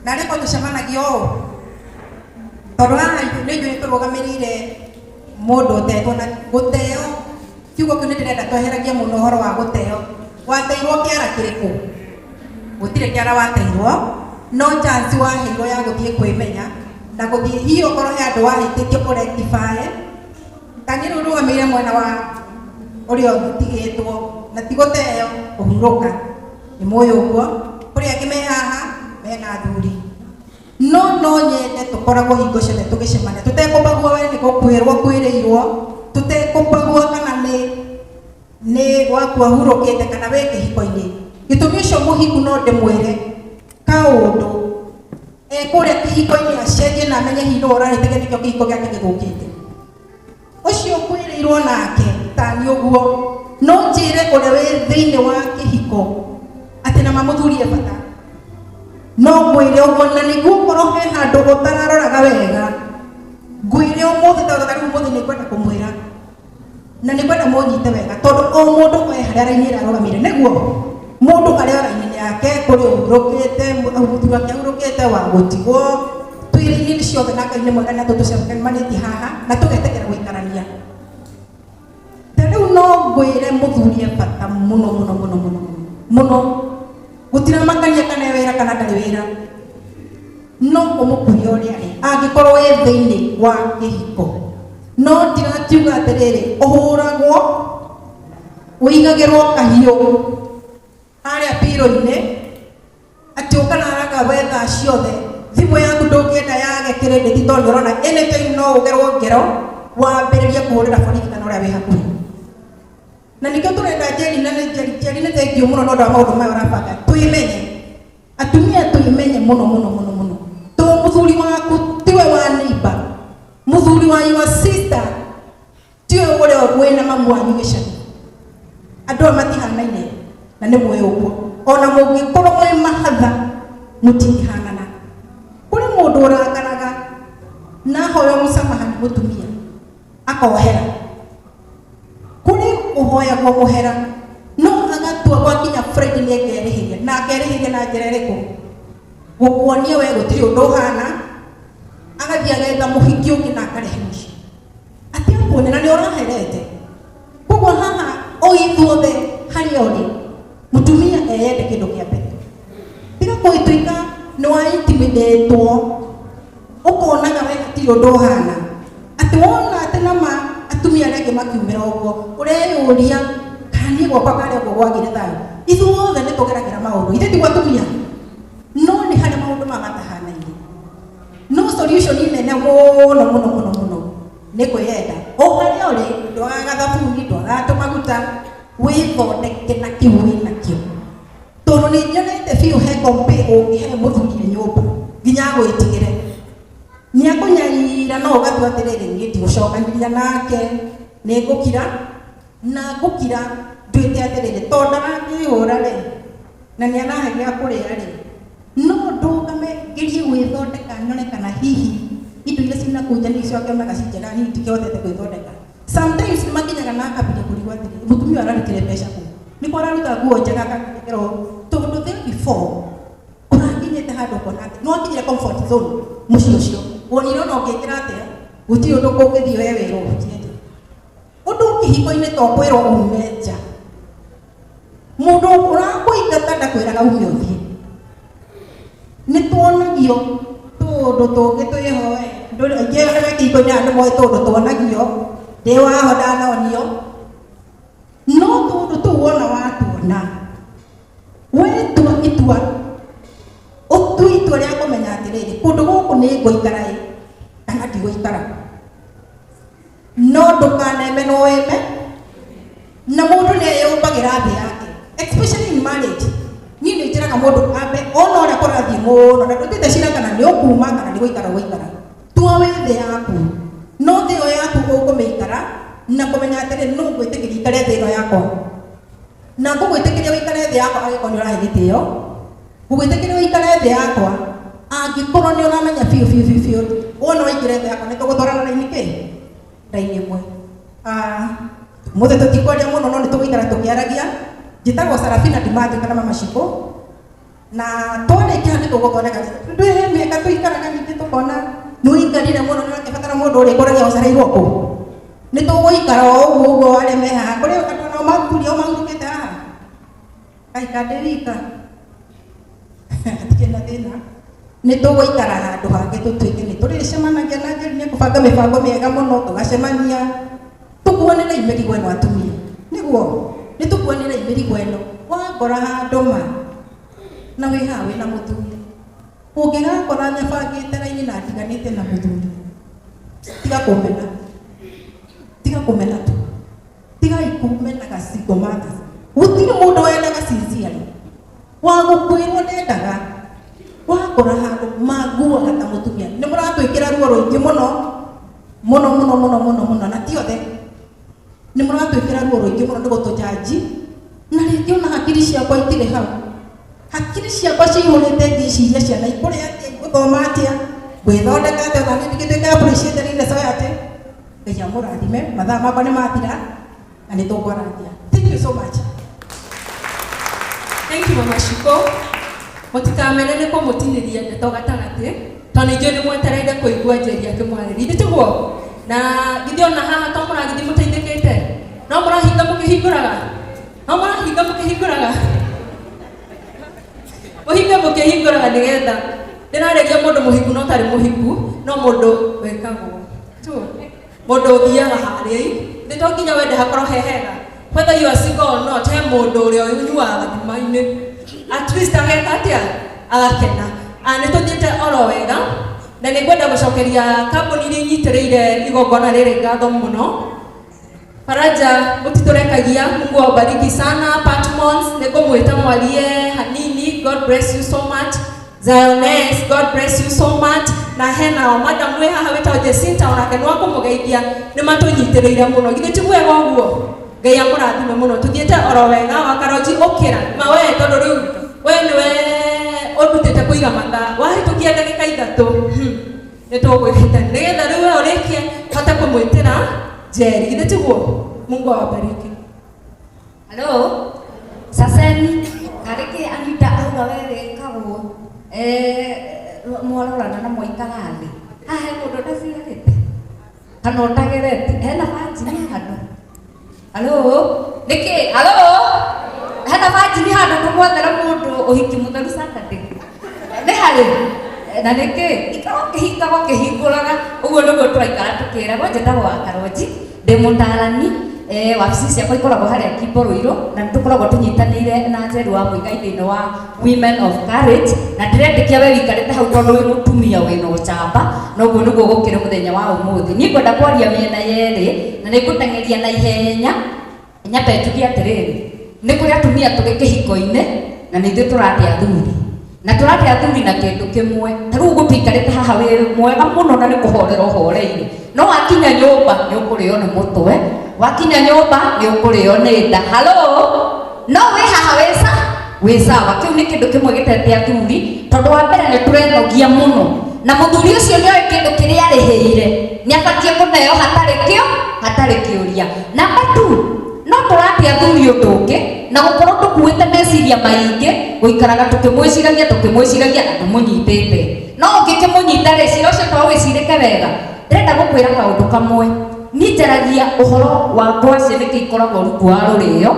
Na arĩ korwo tũcemanagia ũũ, tondũ haha nĩ ithuĩ tũrũgamĩrĩire mũndũ ũtetwo na gũteo. Kiugo kĩu nĩ ndĩrenda tweheragie mũno ũhoro wa gũteo. Wateirwo kĩara kĩrĩkũ? Gũtirĩ kĩara wateirwo, no chance waheirwo ya gũthiĩ kwĩmenya na gũthiĩ hihi ũkorwo he andũ wahĩtĩtie ũ rectify. Ta niĩ rĩu ndũgamĩrĩire mwena wa ũrĩa ũtigĩtwo na ti gũteo, kũhurũka. Nĩ mũĩ ũguo, kũrĩ angĩ me haha mena athuri. No no nyende tũkoragwo hingo ciothe tũgĩcemania tũtekũbagua we nĩ gũkwĩrwo kwĩrĩirwo, tũtekũbagua kana nĩ waku ahurũkĩte kana wĩ kĩhiko-inĩ. Gĩtũmi ũcio mũhiku no ndĩmwĩre kaũndũ e kũrĩa kĩhiko-inĩ acenjie na amenye hihi nĩwe ũrahĩtĩkia nĩkĩo kĩhiko gĩake gĩthũkĩte. Ũcio ũkwĩrĩirwo nake tani ũguo no njĩre ũrĩa wĩ thĩinĩ wa kĩhiko atĩ na mamũthurie bata no ngwĩre ũguo, na nĩguo ũkorwo he handũ ũtararoraga wega ngwĩre ũmũthĩ, tondũ ta rĩu ũmũthĩ nĩ ngwenda kũmwĩra na nĩ ngwenda mũnyite wega, tondũ o mũndũ e harĩa raini ĩrĩa arũgamĩire, nĩguo mũndũ arĩ o raini yake, kũrĩ ũhurũkĩte, mũthuri wake ahurũkĩte, wa gũtigwo, twĩ raini ciothe, na Ngai nĩ mwega na tũtũcemanĩtie haha na tũgetĩkĩra gũikarania. Ta rĩu no ngwĩre mũthuri e bata mũno mũno mũno mũno mũno, gũtiramakania kana e wĩra kana ndarĩ wĩra, no ũmũkuhĩ ũrĩa arĩ angĩkorwo wĩ thĩinĩ wa kĩhiko. No ndirakiuga atĩrĩrĩ, ũhũragwo, ũigagĩrwo kahiũ harĩa piro-inĩ atĩ ũkararaga we thaa ciothe, thimũ yaku ndũngĩenda yage credit tondũ ũrona anytime no ũgerwo ngero wambĩrĩrie kũhũrĩra borithi kana ũrĩa wĩ hakuhĩ. Na nĩkĩo tũrenda Njeri, na nĩ Njeri, Njeri nĩ thengiũ mũno nĩ ũndũ wa maũndũ maya ũrabanga. Twĩmenye atumia, twĩmenye mũno mũno mũno mũno, tondũ mũthuri waku tiwe wa neighbor, mũthuri wa your sister tiwe ũrĩa wĩna mamu wanyu gĩcagi. Andũ aya matihanaine na nĩ mũĩ ũguo, ona mũngĩkorwo mwĩ mahatha mũtingĩhanana. Kũrĩ mũndũ ũrakaraga na ahoywo mũsamaha nĩ mũtumia akohera, kũrĩ ũhoyagwo mũhera no agatua gwakinya Friday nĩ akerĩhĩria, na akerĩhĩria na njĩra ĩrĩkũ? Gũkuonia we gũtirĩ ũndũ ũhana, agathiĩ agetha mũhiki ũngĩ na akarehe mũciĩ atĩ akuonia na nĩ ũraherete. Koguo haha o ithuothe harĩa ũrĩ mũtumia eyende kĩndũ kĩa mbere, tiga gũgĩtuĩka nĩ wa intimidatwo ũkonaga we hatirĩ ũndũ ũhana, atĩ wona atĩ nama atumia arĩa angĩ makiumĩra ũguo ũreyũria kana niĩ gwakwa karĩa ũguo gwagire thayũ. Ithuothe nĩ tũgeragĩra maũndũ, ithuĩ tiguo atumia, no nĩ harĩ maũndũ maya matahanaine. No solution nene mũno mũno mũno mũno nĩ kwĩyenda o harĩa ũrĩ, ndwagaga thabuni, ndwagaga tũmaguta, wĩthondeke na kĩu wĩ nakĩo, tondũ nĩ nyonete biũ he kombe ũngĩhe mũthuri e nyũmba nginya agwĩtigĩre nĩ akũnyarira, no ũgatua atĩrĩrĩ, niĩ ndigũcokanĩria nake, nĩ ngũkira na ngũkira nduĩte atĩrĩrĩ, tondũ ndarakĩhũra rĩ na nĩ arahe gĩa kũrĩa rĩ, no ndũgame ngerie gwĩthondeka nyone kana hihi indo iria ciĩ nakũu nja nĩcio akĩonaga ci njega, niĩ ndikĩhotete gwĩthondeka. Sometimes nĩ makinyaga na akambia kũrigwo atĩrĩrĩ, mũtumia ũyũ ararutire mbeca kũ? Nĩkũ araruta nguo njega akangĩkĩra ũũ? Tondũ there before ũrakinyĩte handũ ũkona atĩ nĩ wakinyire comfort zone mũciĩ ũcio, wonire ona ũngĩkĩra atĩa gũtirĩ ũndũ kũngĩthiĩ we wĩrwo ũhutie nja. Ũndũ kĩhiko-inĩ to kwĩrwo ume nja, mũndũ ũrakũingata ndakwĩraga ume ũthiĩ. Nĩ tuonagio tũũndũ tũngĩ twĩho, aingĩ arĩa me kĩhiko-inĩ haha nĩ moĩ tũũndũ tuonagio, ndĩ waho ndanonio, no tũũndũ tũu wona watuona wetua itua, ũtue itua rĩa kũmenya atĩrĩrĩ, kũndũ gũkũ nĩ ngũikara ĩ kana ndigũikara. No ndũkaneme no weme, na mũndũ nĩ eyũmbagĩra thĩ yake, especially in marriage. Niĩ nĩ njĩraga mũndũ ambe ona ũrĩa kũrathiĩ mũno na ndũtuĩte cira kana nĩ ũkuma kana nĩ gũikara ũgũikara, tua wĩ thĩ yaku, no thĩ ĩyo yaku ũkũmĩikara na kũmenya atĩrĩ, nũ ngwĩtĩkĩria ikare thĩ ĩno yakwa, na ngũgwĩtĩkĩria ũikare thĩ yakwa angĩkorwo nĩ ũrahe gĩtĩo, ngũgwĩtĩkĩria ũikare thĩ yakwa angĩkorwo nĩ ũramenya biũ biũ biũ biũ wona waingĩra thĩ yakwa nĩ tũgũtwarana raini kĩ raini ĩmwe. Mũthĩ tũtikwaria mũno, no nĩ tũgũikara tũkĩaragia. Njĩtagwo Sarafina Ndimanjũ kana Mama Shiko. Na twarĩkia nĩ tũgũthondeka ndwĩ mĩaka tũikaraga ningĩ tũkona nĩ ũikarire mũno nĩ ũrakĩbatara mũndũ ũrĩkũragia ũcereirwo kũ. Nĩ tũgũikara o ũguo ũguo arĩa me haha kũrĩ andũ nao mathuri o mahurũkĩte haha kaika ndĩ wika hatikĩrĩ na thĩna. Nĩ tũgũikara handũ hangĩ tũtuĩke nĩ tũrĩcemanagia na Njeri nĩ kũbanga mĩbango mĩega mũno tũgacemania tũkuanĩrei mĩrigo ĩno atumia nĩguo nĩ tũkuanĩrei mĩrigo ĩno wangora handũ ma na wĩ haha wĩna mũthuri ũngĩgakora nyabangĩte raini na ndiganĩte na mũthuri tiga kũmena tiga kũmena tu tigai kũmenaga single mothers. Gũtirĩ mũndũ wendaga sincerely wa gũkwĩrwo ndendaga wakora handũ manguaga ta mũtumia nĩ mũratwĩkĩra ruo rũingĩ mũno mũno mũno mũno mũno mũno na ti othe nĩ mũratwĩkĩra ruo rũingĩ mũno nĩ gũtũjanji na rĩngĩ ona hakiri ciakwa itirĩ hau hakiri ciakwa cihũrĩte ngĩciria ciana ikũrĩa atĩa igũthoma atĩa ngwĩthondeka atĩa ona niĩ ndingĩtuĩka appreciated in the society. Ngai amũrathime mathaa makwa nĩ mathira na nĩ tũkwarangia. Thank you so much. Thank you, Mama Shiko. Mũtikamene nĩ kũmũtinĩria ndeto gatagatĩ tondũ ithuĩ nĩ mwetereire kũigua Njeri akĩmwarĩria ithuĩ tiguo na githĩ ona haha to mũragĩthiĩ mũteithĩkĩte no mũrahinga mũkĩhingũraga no mũrahinga mũkĩhingũraga mũhinge mũkĩhingũraga nĩgetha ndĩrarĩria mũndũ mũhiku no tarĩ mũhiku no mũndũ wĩkagwo tu mũndũ ũthiaga harĩa nĩ to nginya wende hakorwo he hega whether you are single or not he mũndũ ũrĩa ũnyuaga gathima-inĩ at least ageka atĩa agakena. Nĩ tũthiĩte oro wega na nĩ ngwenda gũcokeria kambuni iria inyitĩrĩire igongona rĩrĩ ngatho mũno. Faraja mũtitũrekagia, Mungu awabariki sana. Patmons nĩ ngũmwĩta mwarie hanini, God bless you so much. Zioness, God bless you so much. Na hena o madam wĩ haha wĩtagwo Jacinta onake nĩ wa kũmũgeithia nĩ matũnyitĩrĩire mũno githĩ ti wega ũguo Ngai amũrathime mũno tũthiĩte oro wega wakaronji ũkĩra ma we tondũ rĩu we nĩwe ũndutĩte kũiga mathaa wahĩtũkia ndagĩka ithatũ nĩ tũgwĩhĩta nĩgetha rĩu we ũrĩkie hote kũmwĩtĩra Njeri githĩ tiguo. Mungu awabariki. Hello. Saseni, karĩkĩ Anita auga we wĩkagwo mwarorana na mwaikara thĩ haha he mũndũ ũtaciarĩte kana ũtagerete hena banjini handũ. Hello, nĩkĩ? Hello, hena banjini handũ tũmwethere mũndũ ũhiki mũtheru Saturday nĩ harĩ na nĩkĩ ikara ũkĩhingaga ũkĩhingũraga ũguo nĩguo tũraikara tũkĩragwo. Njĩtagwo wa Karonji ndĩ mũtarani wabici ciakwa ikoragwo harĩa Kimbo-Ruiru na nĩtũkoragwo tũnyitanĩire na Njeri wa Mũigai thĩinĩ wa Women of Courage na ndĩretĩkia we wĩikarĩte hau tondũ wĩ mũtumia wĩna ũcamba na ũguo nĩguo gũkĩrĩ mũthenya wa ũmũthĩ. Niĩ ngwenda kwaria mĩena yerĩ na nĩngũteng'eria na ihenya nyambe njuge atĩrĩrĩ nĩ kũrĩ atumia tũrĩ kĩhiko-inĩ na nĩ ithuĩ tũrate athuri na tũrate athuri na kĩndũ kĩmwe ta rĩu ũguo tũikarĩte haha wĩ mwega mũno na nĩ kũhorera ũhoreire no wakinya nyũmba nĩ ũkũrĩo nĩ mũtwe wakinya nyũmba nĩ ũkũrĩo nĩ nda. Halo, no wĩ haha wĩ sawa. Kĩu nĩ kĩndũ kĩmwe gĩtete athuri tondũ wa mbere nĩ tũrenogia mũno na mũthuri ũcio nĩoĩ kĩndũ kĩrĩa arĩhĩire nĩ abatiĩ kũneo hatarĩ kĩo hatarĩ kĩũria. Namba 2 no tũrate athuri ũndũ ũngĩ na gũkorwo tũkuĩte meciria maingĩ gũikaraga tũkĩmwĩciragia na tũmũnyitĩte no ũngĩkĩmũnyita rĩ cira ũcio to wĩcirĩke wega. Ndĩrenda gũkwĩra kaũndũ kamwe niĩ njaragia ũhoro wa ngwacĩ nĩkĩ ikoragwo rungu wa rũrĩo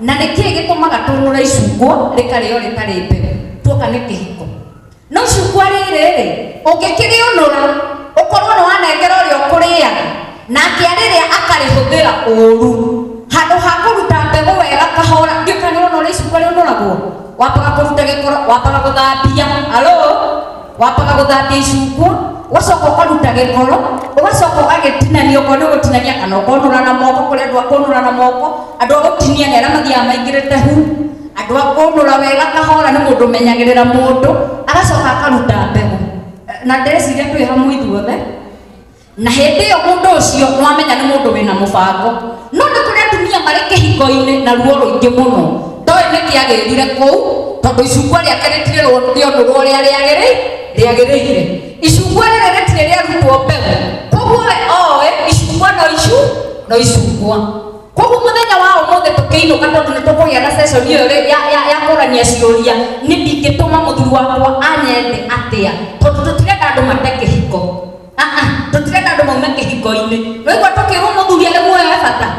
na nĩkĩ gĩtũmaga tũnũre icungwa rĩkarĩo rĩtarĩ mbegũ tuoka nĩ kĩhiko no icungwa rĩrĩ rĩ ũngĩkĩrĩũnũra ũkorwo nĩ wanengera ũrĩa ũkũrĩaga nake arĩrĩa akarĩhũthĩra ũru handũ ha kũruta mbegũ wega kahora ndiũ kana nĩwona ũrĩa icungwa rĩũnũragwo wambaga kũruta gĩkoro wambaga gũthambia alo wambaga gũthambia icungwa ũgacoka ũkaruta gĩkoro ũgacoka ũgagĩtinania okorwo nĩ ũgũtinania kana ũkonũra na moko kũrĩ andũ a kũnũra na moko andũ a gũtinia nĩ arĩa mathiaga maingĩrĩte hu andũ a kũnũra wega kahora nĩ mũndũ ũmenyagĩrĩra mũndũ agacoka akaruta mbegũ na ndĩreciria twĩ hamwe ithuothe na hĩndĩ ĩyo mũndũ ũcio nĩwamenya nĩ mũndũ wĩna mũbango no nĩ kũrĩ atumia marĩ kĩhiko-inĩ na ruo rũingĩ mũno ndoĩ nĩkĩ agĩrire kũu tondũ icungwa rĩake rĩtirĩ rĩonũrwo ũrĩa rĩagĩrĩire icungwa rĩrĩ rĩtirĩ rĩarutwo mbegũ koguo we oĩ icungwa no icungwa. Koguo muthenya wa umuthi tukiinuka tondu ni tukugia na session iyo ya kurania ciuria ni ndingituma muthuri wakwa anyende atia tondu tutirenda andu mate kihiko. Tutirenda andu maume kihiko-ini. Noigua tukirwo muthuri ari muoyo e bata.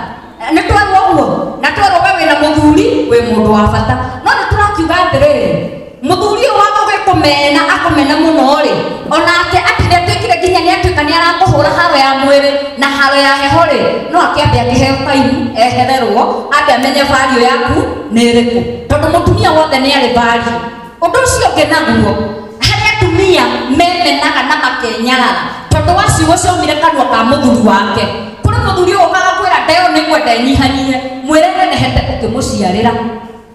Ni twerwo uguo na twerwo we wina muthuri wi mundu wa bata. No ni turakiuga atiriri muthuri uyu wa gũgĩkũmena akũmena mũno rĩ onake atĩ nĩatuĩkire nginya nĩatuĩka nĩarakũhũra haro ya mwĩrĩ na haro ya heho rĩ no akĩambe akĩheo time ehererwo ambe amenye value yaku nĩ ĩrĩkũ tondũ mũtumia wothe nĩ arĩ value. Ũndũ ũcio ũngĩ naguo harĩ atumia memenaga na makenyarara tondũ wa ciugo ciaumire kanua ka mũthuri wake. Kũrĩ mũthuri ũkaga kwĩra ndeo nĩngwenda ĩnyihanyihe mwĩre nenehete ũkĩmũciarĩra.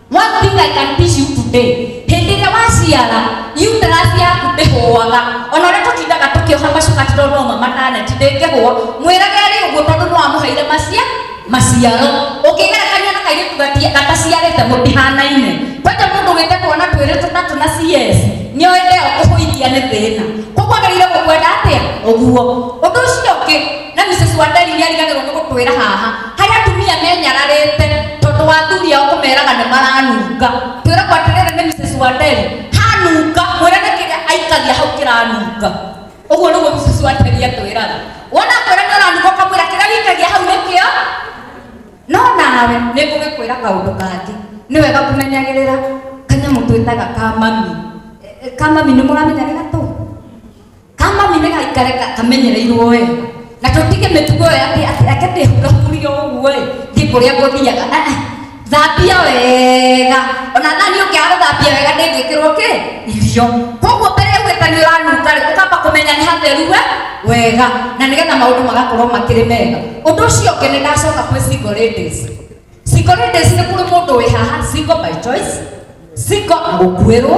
One thing I can teach you today, hĩndĩ ĩrĩa waciara uterus yaku ndĩhũaga. Ona ũrĩa tũtindaga tũkĩoha macuka atĩ tondũ no mamaternity ndĩngĩhũa, mwĩrage arĩ ũguo tondũ nĩ wamũheire maciaro. Ũngĩgerekania na kairĩtu gataciarĩte mũtihanaine. Kwanja mũndũ wĩte twana twĩrĩ tũtatũ na CS nĩoĩ ndeo kũhũithia nĩ thĩna. Koguo agĩrĩire gũkwenda atĩa? Ũguo. Ũndũ ũcio ũngĩ na Mrs. Wanderi nĩariganĩrwo nĩ gũtwĩra haha harĩ atumia menyararĩte tondũ wa athuri ao kũmeraga nĩ maranunga. Twĩragwo atĩrĩrĩ nĩ Mrs. Wanderi hanunga mwĩre nĩ kĩrĩa aikagia hau kĩranunga. Ũguo nĩguo Mrs. Wanderi atwĩraga. Wona akwĩra nĩ ũranunga ũkamwĩra kĩrĩa wĩikagia hau nĩkĩo. No nawe nĩ ngũgĩkwĩra kaũndũ kangĩ. Nĩ wega kũmenyagĩrĩra kanyamũ twĩtaga ka mami. Ka mami nĩ mũramenya nĩ gatũ? Ka mami nĩ gaikare kamenyereirwo wega. Na tũtige mĩtugo ĩyo atĩ ake ndĩhurahurie ũguo ĩ, thiĩ kũrĩa ngũthiaga. Thambia wega. Ona thani ũngĩaga gũthambia wega ndĩngĩkĩrwo kĩ? Irio. Koguo mbere ya ugĩte nĩ ũranunga rĩ, ũkamba kũmenya nĩ hatheru we wega na nĩgetha maũndũ magakorwo makĩrĩ mega. Ũndũ ũcio ũngĩ nĩ ndacoka kwĩ single ladies. Single ladies nĩ kũrĩ mũndũ wĩ haha single by choice, single na gũkuĩrwo,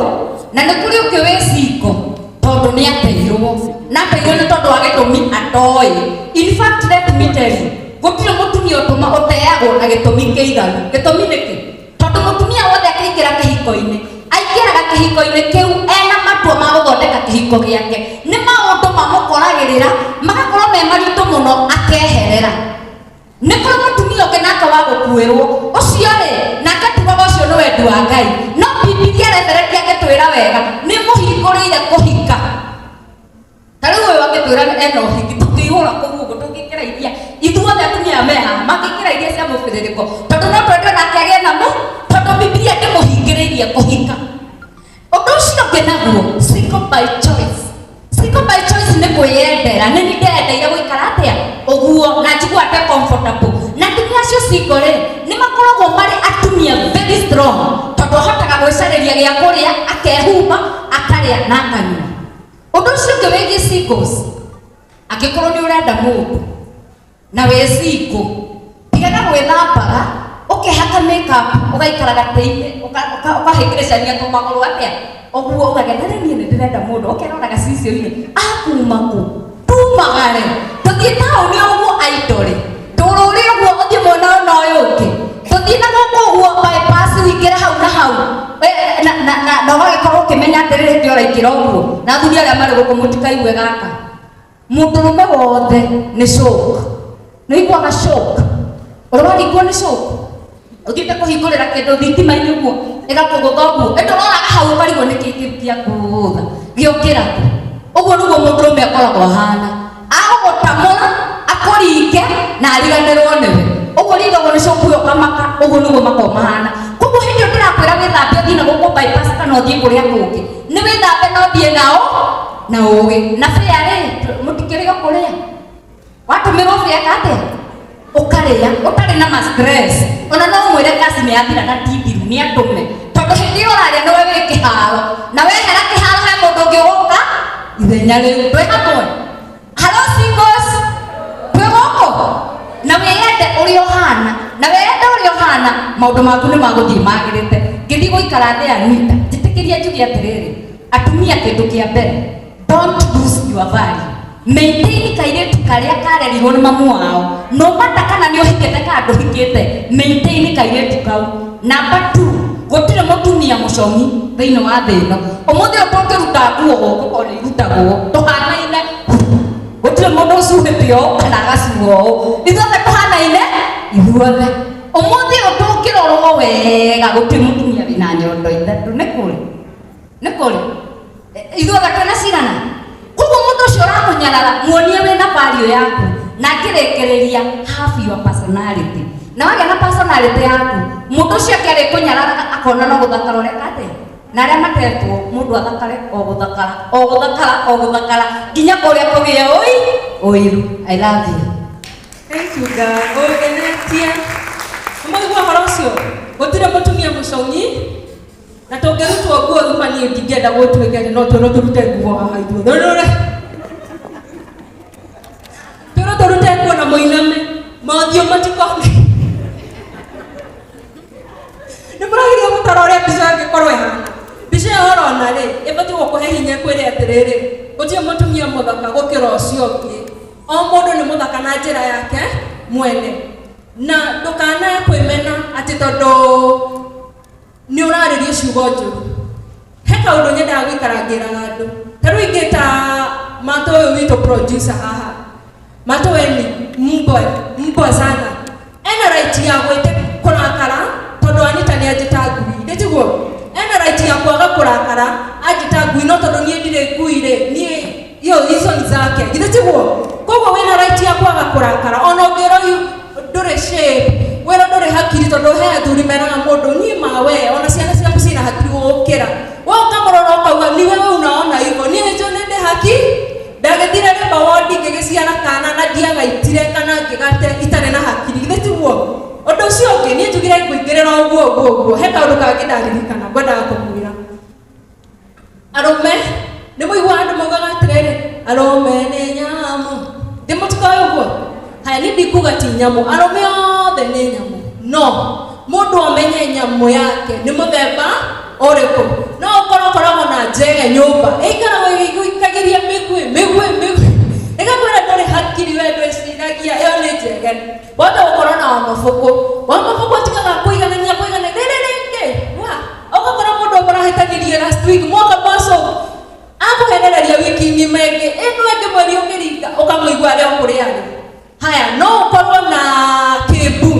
na nĩ kũrĩ ũngĩ wĩ single tondũ nĩ ateirwo. Na ateirwo nĩ tondũ wa gĩtũmi atoĩ. In fact, let me tell you, gũtirĩ mũtumia ũtũma ũteagwo na gĩtũmi kĩiganu. Gĩtũmi nĩ kĩ? Tondũ mũtumia wothe akĩingĩra kĩhiko-inĩ, aingĩraga kĩhiko-inĩ kĩu ena matua ma gũthondeka kĩhiko gĩake. Nĩ maũndũ mamũkoragĩrĩra, magakorwo me maritũ mũno akeherera. Nĩ kũrĩ mũtumia ũngĩ nake wa gũkuĩrwo. Ũcio rĩ, nake tugaga ũcio nĩ wendi wa Ngai. No Bibilia referendi angĩtwĩra wega, nĩ mũhingũrĩire kũhika. Ta rĩu ũyũ angĩtwĩra ena ũhiki, tũngĩihũra kũu ũguo, tũngĩkĩra iria. Ithuothe atumia me haha, mangĩkĩra iria cia mũbĩrĩrĩko. Tondũ no twende nake agĩe namo, tondũ Bibilia ndĩmũhingĩrĩirie kũhika. Ũndũ ũcio ũngĩ naguo, single by choice. Single by choice nĩ kwĩyendera. Nĩ niĩ ndeyendeire gũikara atĩa? Ũguo, na njigua ndĩ comfortable. Na atumia acio single rĩ, nĩ makoragwo marĩ atumia very strong, tondũ ahotaga gwĩcarĩria gĩa kũrĩa, akehumba, akarĩa na akanyua. Ũndũ ũcio ũngĩ wĩgiĩ singles, angĩkorwo nĩ ũrenda mũndũ na wĩ single, tigaga gwĩthambaga, ũkehaka makeup, ũgaikara gatĩ-inĩ, ũkahĩngĩrĩcania tũmagũrũ atĩa? Ũguo ũkagĩa, na rĩu niĩ nĩ ndĩrenda mũndũ, ũkerora gacicio-inĩ, akuma kũ? Tumagare, tũthiĩ taũni ũguo aitore, tũrũre ũguo ũthiĩ mwena ũyũ na ũyũ ũngĩ, tũthiĩ na gũkũ ũguo bypass ũingĩre hau na hau. Na ũgagĩkorwo ũkĩmenya atĩrĩrĩ hĩndĩ ĩyo ũraingĩra ũguo. Na athuri arĩa marĩ gũkũ mũtikaigue gaka. Mũndũrũme wothe nĩ shock. Nĩ ũiguaga shock? Ũrĩ waringwo nĩ shock? Ũthiĩte kũhingũrĩra kĩndũ thitima-inĩ ũguo, ĩgakũgũtha ũguo. Ĩndĩ ũroraga hau ũkarigwo nĩ kĩĩ kĩu gĩakũgũtha. Gĩokĩra kũ? Ũguo nĩguo mũndũrũme akoragwo ahana. Agũgũtamũra, akũringe na ariganĩrwo nĩwe. Ũguo ũringagwo nĩ shock ũyũ ũkamaka, ũguo nĩguo makoragwo mahana. Koguo hĩndĩ ĩyo ndĩrakwĩra wĩthambe ũthiĩ na gũkũ bypass kana ũthiĩ kũrĩa kũngĩ. Nĩ wĩthambe na ũthiĩ nao na ũgĩ. Na bĩa rĩ, mũtikĩrĩ o kũrĩa. Watũmĩrwo bĩa atĩa? Ũkarĩa, ũtarĩ na ma stress. Ona no ũmwĩre kasi nĩ yathira na ti thiru, nĩ atũme. Tondũ hĩndĩ ĩyo ũrarĩa nĩwe wĩ kĩharo. Na wehera kĩharo he mũndũ ũngĩ ũgũka ithenya rĩu. Twĩ hamwe? Hello singles? Twĩ gũkũ? Na wĩyende ũrĩa ũhana. Na wĩyende ũrĩa ũhana, maũndũ maku nĩ magũthiĩ magĩrĩte. Ngĩthiĩ gũikara thĩ Anita, njĩtĩkĩria njuge atĩrĩrĩ, atumia kĩndũ kĩa mbere, don't lose your value. Maintain kairĩtu karĩa karerirwo nĩ mamu wao. No matter kana nĩ ũhikĩte kana ndũhikĩte, maintain kairĩtu kau. Number 2, gũtirĩ mũtumia mũcong'i thĩinĩ wa thĩ ĩno. Ũmũthĩ ũyũ tũngĩruta nguo gũkũ korwo nĩ irutagwo, tũhanaine. Gũtirĩ mũndũ ũcuhĩte ũũ kana agacuha ũũ. Ithuothe tũhanaine. Ithuothe ũmũthĩ ũyũ tũngĩrorwo wega, gũtirĩ mũtumia wĩna nyondo ithatũ. Nĩ kũrĩ? Nĩ kũrĩ? Ithuothe twĩna cigana? Koguo mũndũ ũcio ũrakũnyarara, muonie wĩna value yaku, na akĩrĩkĩrĩria, have your personality. Na wagĩa na personality yaku, mũndũ ũcio angĩ arĩkũnyararaga akona no gũthakara ũreka atĩa. Na arĩa matetwo, mũndũ athakare o gũthakara, o gũthakara, o gũthakara, nginya kũrĩa kũgĩe ũi ũiru. I love you. Thank you, God. Ũngenetie. Nĩmwaigua ũhoro ũcio? Gũtirĩ mũtumia mũcong'i, na tũngĩrutwo nguo thuma, niĩ ndingĩenda gũtuĩke atĩ no twĩrwo tũrute nguo haha ithuothe. Rũrĩ. Twĩrwo tũrute nguo na mũiname, mothiũ matikone. Nĩ mũrageria gũtara ũrĩa mbica ĩngĩkorwo ĩhana. Mbica ĩyo ũrona rĩ, ĩbatiĩ gũkũhe hinya, ĩkwĩre atĩrĩrĩ, gũtirĩ mũtumia mũthaka gũkĩra ũcio ũngĩ. O mũndũ nĩ mũthaka na njĩra yake mwene. Na ndũkanae kwĩmena atĩ tondũ nĩ ũrarĩrio ciugo njũru. He kaũndũ nyendaga gũikara ngĩraga andũ. Ta rĩu ingĩta Mato ũyũ witũ producer haha. Mato, we ni mbwa, mbwa sana. Ena right ya gwĩte kũrakara tondũ Anita nĩ anjĩta ngui. Nĩ tiguo? Ena right ya kwaga kũrakara anjĩta ngui, no tondũ niĩ ndirĩ ngui rĩ, niĩ hiyo hizo ni zake. Githĩ tiguo? Koguo wĩna right ya kwaga kũrakara. Ona ũngĩrwo ndũrĩ shape, wĩrwo ndũrĩ hakiri, tondũ he athuri meraga mũndũ niĩ mawe ona ciana ciaku cina hakiri gũgũkĩra. We ũkamũrora ũkauga, ni wewe unaona hivyo, niĩ nĩnjũĩ nĩ ndĩ haki. Ndagĩthire rĩmba wondi ngĩgĩciara kana na ndiagaitire kana ngĩgate itarĩ na hakiri. Githĩ tiguo? Ũndũ ũcio ũngĩ niĩ njugire ngũingĩrĩra ũguo ũguo ũguo, he kaũndũ kangĩ ndaririkana ngwendaga kũmwĩra. Arũme, nĩ mũiguaga andũ maugaga atĩrĩrĩ, arũme nĩ nyamũ. Ndĩ mũtikoĩ ũguo? Haya, niĩ ndikuga ti nyamũ, arũme othe nĩ nyamũ. No mũndũ amenye nyamũ yake nĩ mũthemba ũrĩkũ. No ũkorwo ũkoragwo na njege nyũmba ĩikaragwo ĩgĩikagĩria mĩguĩ mĩguĩ mĩguĩ, ĩgakwĩra ndũrĩ hakiri, we ndwĩciragia, ĩyo nĩ njege. Wahota gũkorwo na wamabũkũ, wamabũkũ atigaga kũiganania kũiganania rĩrĩ rĩngĩ wa ũgakora mũndũ mũrahĩtanirie last week, mwaka mwaco akũhenereria wiki ng'ima ĩngĩ ĩno ĩngĩ, mweri ũkĩringa ũkamũigua arĩ o kũrĩa arĩ. Haya, no ũkorwo na kĩmbu.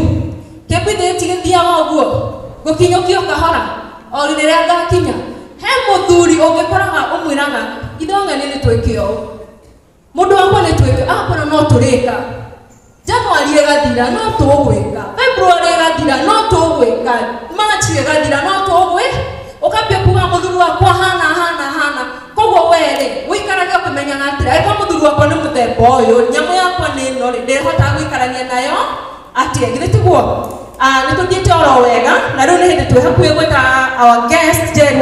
Kĩmbu ithuĩ tigĩthiaga ũguo gũkinyũkio kahora o rĩrĩa ngakinya. He mũthuri ũngĩkoraga ũmwĩraga, ithuĩ ng'ani nĩ twĩke ũũ, mũndũ wakwa nĩ twĩke, agakwĩra no tũrĩka January ĩgathira, no tũgwĩka February ĩgathira, no tũgwĩka March ĩgathira, no tũgwĩ ũkambia kuga mũthuri wakwa hana hana hana. Koguo we rĩ, ũikarage ũkĩmenyaga atĩrĩ, angĩkorwo mũthuri wakwa nĩ mũthemba ũyũ, nyamũ yakwa nĩ ĩno rĩ, ndĩhotaga gũikarania nayo atĩa? Githĩ tiguo? Nĩ tũthiĩte oro wega, na rĩu nĩ hĩndĩ twĩ hakuhĩ gwĩta our guest Jerry.